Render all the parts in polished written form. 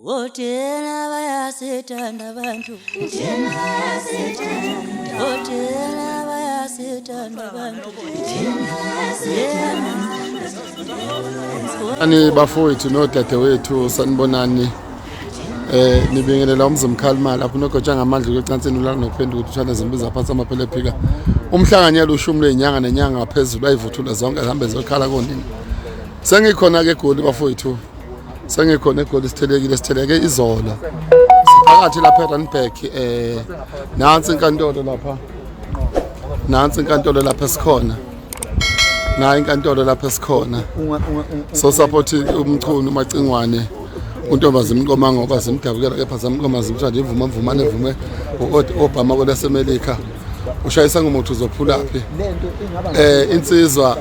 Othena bayasithanda abantu. Othena bayasithanda abantu. Ani bafowethu nodadewethu, sanibonani. Nibingelela umzimkhalima lapho nogotsha ngamandla kwecansini ulala nokuphenduka ukuthi uthanda zimbiza phansi amaphele ephika. Umhlanganyelo ushumi lwenyanga nenyanga ngaphezulu ayivuthula zonke zihambe ziyokhala konina. Sengikhona ke eGoli bafowethu. Sengikhona eGoli, sithelekile, sitheleke izolo. Siphakathi lapha eRandburg, nansi inkantolo lapha. Nansi inkantolo lapha esikhona. Nayi inkantolo lapha esikhona. So support uMchunu uMacingwane. Untombazi imqoma ngoba zimdabukela kepha zamqoma zimthanda ivuma mvumane vume u-Obama kwelaseMelika. Ushayisa ngomuthi uzophulaphi? Insizwa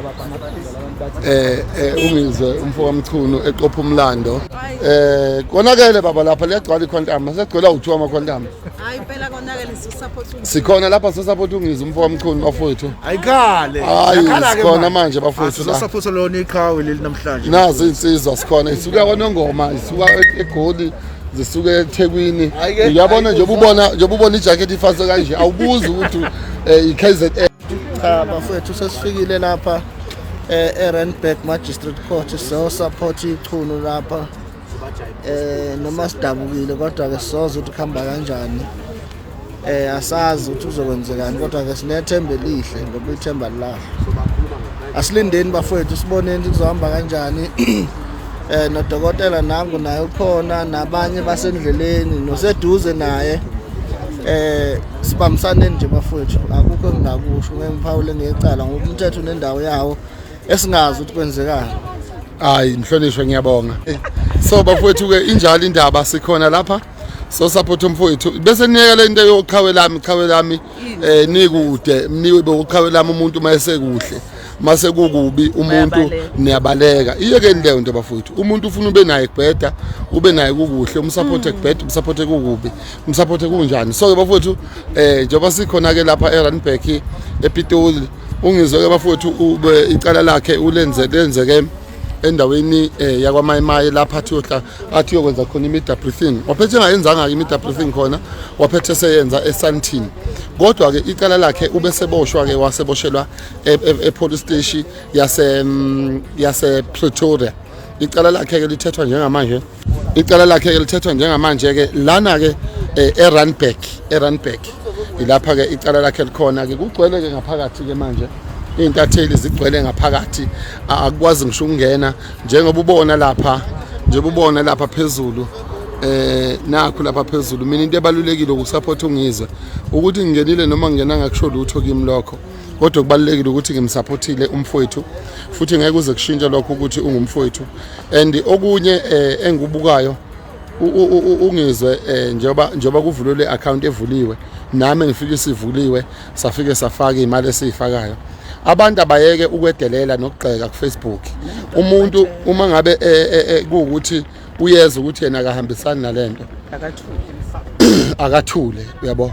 ungizwe umfo kaMchunu eqopha umlando. Konakele baba lapha, liyagcwala ikhwantama, segcwela u2 amakhwantama. Hayi impela konakele, sizosupport. Sikhona lapha, sisupport ungizwe umfo kaMchunu bafowethu. Ayikhale. Hayi, sikhona manje bafowethu la. Sizosupport lona iqhawe leli namhlanje. Nazi insizwa sikhona, isuka kwaNongoma, isuka eGoli, zisuke eThekwini. Uyabona nje ubona nje ubona ijacket ifase kanje, awubuzi ukuthi iKZN. Cha bafowethu, sesifikile lapha eRandburg Magistrate Court, so support ichunu lapha. Noma sidabukile kodwa ke sizoza ukuthi kuhamba kanjani. Asazi ukuthi kuzokwenzekani kodwa ke sinethemba elihle ngoba ithemba lilahle. Asilindeni bafowethu, siboneni ukuthi kuzohamba kanjani. Nodokotela nangu naye ukhona, nabanye basendleleni noseduze naye. Sibambisaneni nje bafowethu, akukho engingakusho, ngeke ngiphawule ngecala ngoba umthetho unendawo yawo esingazi ukuthi kwenzekani. Hayi mhlonishwe, ngiyabonga. So bafowethu ke injalo indaba, sikhona lapha. So support umfowethu bese niyeka le nto yoqhawe lami, qhawe lami, nikude mniwe bokuqhawe lami. Umuntu mayesekuhle, mase kukubi umuntu Bayabaleka. Niyabaleka. Iyeke leyo nto bafowethu. Umuntu ufuna ube naye kubheda, ube naye kukuhle, umsupport kubheda, umsupport kukubi, umsupport kunjani. So ke bafowethu, njengoba sikhona ke lapha eRandburg ePitoli, ungizwe ke bafowethu, ube icala lakhe ulenze lenzeke endaweni yakwaMayimayi lapha athi uyohla athi uyokwenza khona i-media briefing, waphethe engayenzanga ke i-media briefing khona, waphethe seyenza eSandton. Kodwa ke icala lakhe ubeseboshwa ke, waseboshelwa e-police station yase Pretoria. Icala lakhe ke lithethwa njengamanje, icala lakhe ke lithethwa njengamanje ke lana ke eRandburg, eRandburg ilapha ke icala lakhe likhona ke. Kugcwele ke ngaphakathi ke manje, iy'ntatheli zigcwele ngaphakathi, akukwazi ngisho ukungena njengoba ubona lapha, njengoba ubona lapha phezulu, nakho lapha phezulu. Mina into ebalulekile ukusupport ungizwe ukuthi ngingenile noma ngingenanga kusho lutho kimi lokho, kodwa kubalulekile ukuthi ngimsupportile umfowethu, futhi ngeke kuze kushintshe lokho ukuthi ungumfowethu. And okunye engikubukayo, ungizwe, njengoba kuvulwe le account evuliwe, nami ngifike sivuliwe, safike safaka imali esiyifakayo. Abantu abayeke ukwedelela nokugxeka ku Facebook. Umuntu uma ngabe kuwukuthi uyeza ukuthi yena akahambisani nalento, akathule, uyabo.